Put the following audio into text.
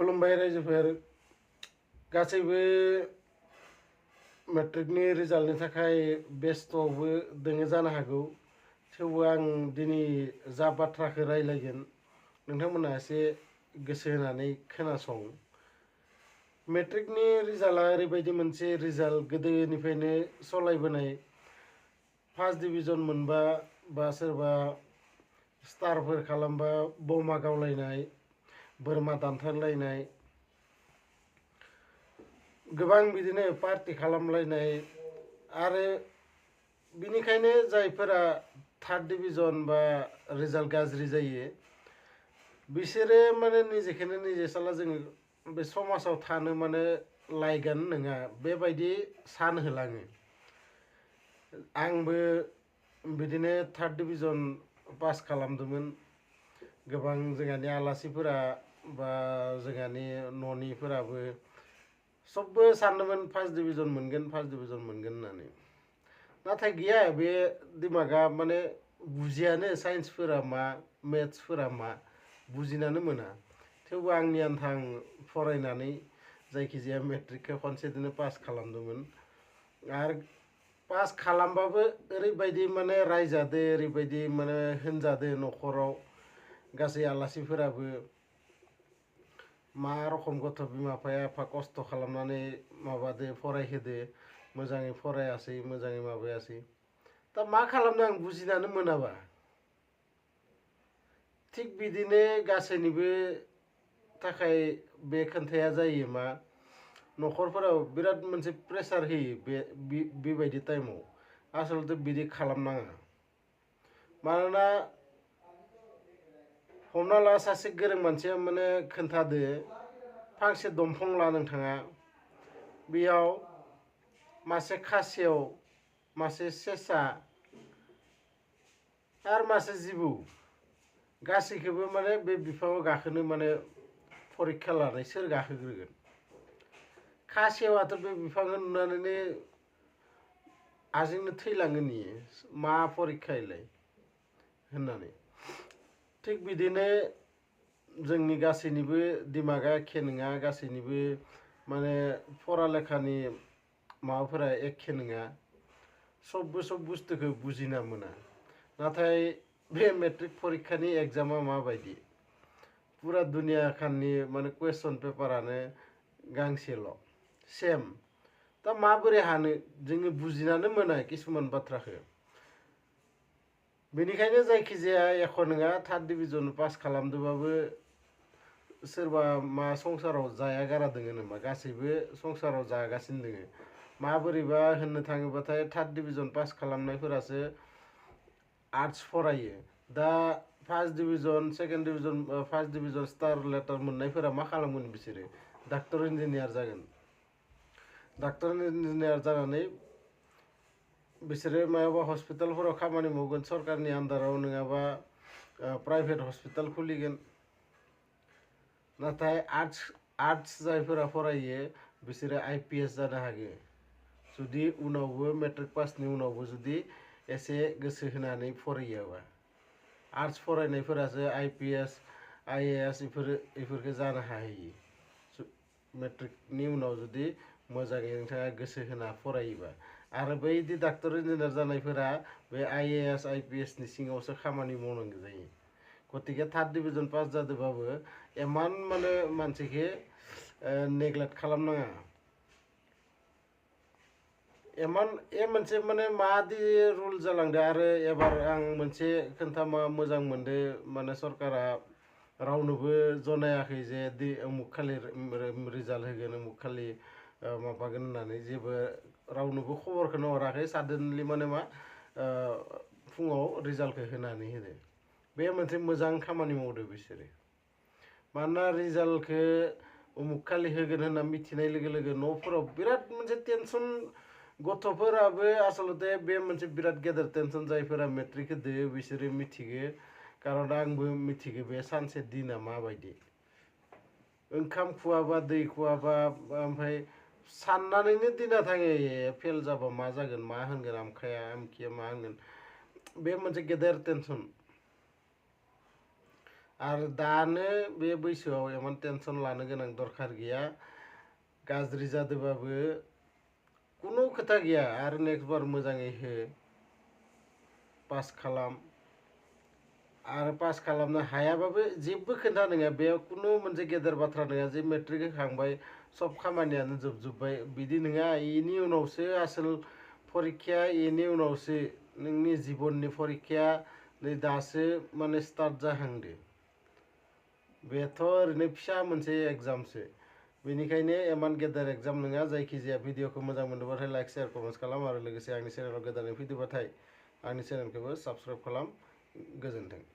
खुलुमबाय रायजोफोर गासैबो मेट्रिकनि रिजाल्टनि थाखाय बेस्थ'बो दोङो जानो हागौ थेवबो आं दिनै जा बाथ्राखौ रायलायगोन नोंथांमोना एसे गोसो होनानै खोनासं मेट्रिकनि रिजाल्टआ ओरैबायदि मोनसे रिजाल्ट गोदोनिफ्रायनो सलायबोनाय फार्स्ट डिभिजन मोनबा बा सोरबा स्टारफोर खालामबा बमा गावलायनाय बोरमा दानथारलायनाय गोबां बिदिनो पार्टी खालामलायनाय आरो बिनिखायनो जायफोरा थार्ड डिभिजन बा रिजाल्ट गाज्रि जायो बिसोरो माने निजेखौनो निजे साला जों बे समाजाव थानो माने लायगोन नङा बेबायदि सान होलाङो आंबो बिदिनो थार्ड डिभिजन पास खालामदोंमोन गोबां जोंहानि आलासिफोरा बा जोंहानि न'निफोराबो सबबो सानदोंमोन फार्स्ट डिभिजन मोनगोन होननानै नाथाय गैया बे दिमागा माने बुजियानो साइन्सफोरा मा मेथ्सफोरा मा बुजिनानो मोना थेवबो आंनि आन्था आं फरायनानै जायखिजाया मेट्रिकखौ खनसेदोनो पास खालामदोंमोन आरो पास खालामबाबो ओरैबायदि माने रायजादो ओरैबायदि माने होनजादो न'खराव गासै आलासिफोराबो मा रखम गथ' बिमा बिफाया एफा खस्थ' खालामनानै माबादो फरायहोदो मोजाङै फरायासै मोजाङै माबायासै दा मा खालामनो आं बुजिनानै मोनाबा थिग बिदिनो गासैनिबो थाखाय बे खोन्थाया जायो मा न'खरफोराव बिराद मोनसे प्रेसार होयो बेबायदि टाइमाव आसलते बिदि खालामनाङा मानोना हमना ला सासे गोरों मानसिया माने खोन्थादो फांसे दंफां ला नोंथाङा बेयाव मासे खासेव मासे सेसा आरो मासे जिबौ गासैखौबो माने बे बिफाङाव गाखोनो माने फरिखा लानाय सोर गाखोग्रोगोन खासेवाथ' बे बिफांखौ नुनानैनो आजोंनो थैलाङो नियो मा फरिखायलाय होननानै थिग बिदिनो जोंनि गासैनिबो दिमागा एखे नङा गासैनिबो माने फरालेखानि माबाफोरा एखे नङा सब बुस्थुखौ बुजिना मोना नाथाय बे मेट्रिक परीक्षानि एग्जामा माबायदि पुरा दुनिया खाननि माने कुवेश्चन पेपारानो गांसेल' सेम दा माबोरै हानो जोङो बुजिनानै मोना किसुमान बाथ्राखौ बेनिखायनो जायखिजाया एख' नङा थार्ड डिभिजन पास खालामदोंबाबो सोरबा मा संसाराव जाया गारा दोङो नामा गासैबो संसाराव जागासिनो दोङो माबोरैबा होननो थाङोबाथाय थार्ड डिभिजन पास खालामनायफोरासो आर्ट्स फरायो दा first division second division first division star letter मोननायफोरा मा खालामगोन बिसोरो डाक्टर इन्जिनियार जागोन डाक्टर इन्जिनियार जानानै बिसोरो मायाबा हस्पिटालफोराव खामानि मावगोन सरकारनि आन्दाराव नङाबा प्राइभेट हस्पिटाल खुलिगोन नाथाय आर्ट्स जायफोरा फरायो बिसोरो IPS जानो हागो जुदि उनावबो मेट्रिक पासनि उनावबो जुदि एसे गोसो होनानै फरायोबा आर्ट्स फरायनायफोरासो IPS IAS इफोरखौ जानो हाहैयो मेट्रिकनि उनाव जुदि मोजाङै नोंथाङा गोसो होना फरायोबा आरो बैदि डाक्टर इन्जिनियार जानायफोरा बे IAS IPS नि सिङावसो खामानि मावनांगौ जायो गतिके थार्ड डिभिजन पास जादोंबाबो एमान माने मानसिखौ नेग्लेक्ट खालामनाङा एमान मोनसे माने मादि रुल जालांदो आरो एबार आं मोनसे खोन्था मा मोजां मोनदो माने सरकारा रावनोबो जनायाखै जे उमुक खालि रिजाल्ट होगोन उमुक खालि माबागोन होननानै जेबो रावनोबो खबरखौनो हराखै साडेनलि माने मा फुङाव रिजाल्टखौ होनानै होदो बे मोनसे मोजां खामानि मावदो बिसोरो मानोना रिजाल्टखौ उमुक खालि होगोन होनना मिथिनाय लोगो लोगो न'फोराव बिराद मोनसे टेनसन गथ'फोराबो आसलते बे मोनसे बिराद गेदेर टेनसन जायफोरा मेट्रिक होदो बिसोरो मिथिगो खारन आंबो मिथिगो बे सानसे दिना माबायदि ओंखाम खुवाबा दै खुवाबा ओमफ्राय साननानैनो दिना थाङो फेल जाबा मा जागोन मा होनगोन आमखिया मा होनगोन बे मोनसे गेदेर टेनसन आरो दानो बे बैसोआव इमान टेनसन लानो गोनां दरखार गैया गाज्रि जादोंबाबो कुनु खोथा गैया आरो नेक्स्ट बार मोजाङै हो पास खालाम आरो पास खालामनो हायाबाबो जेबो खोथा नङा बेयाव कुनु मोनसे गेदेर बाथ्रा नङा जे मेट्रिक होखांबाय सब खामानियानो जोबजोब्बाय बिदि नङा इनि उनावसो आसोल फरिखाया इनि उनावसो नोंनि जिबननि फरिखाया नै दासो माने स्टार्ट जाहांदो बेथ' ओरैनो फिसा मोनसे एग्जामसो बेनिखायनो इमान गेदेर एग्जाम नङा जायखिजाया भिडिअखौ मोजां मोनदोंबाथाय लाइक शेयार कमेन्ट खालाम आरो लोगोसे आंनि चेनेलाव गोदानै फैदोंबाथाय आंनि चेनेलखौबो साबस्क्राइब खालाम गोजोन्थों।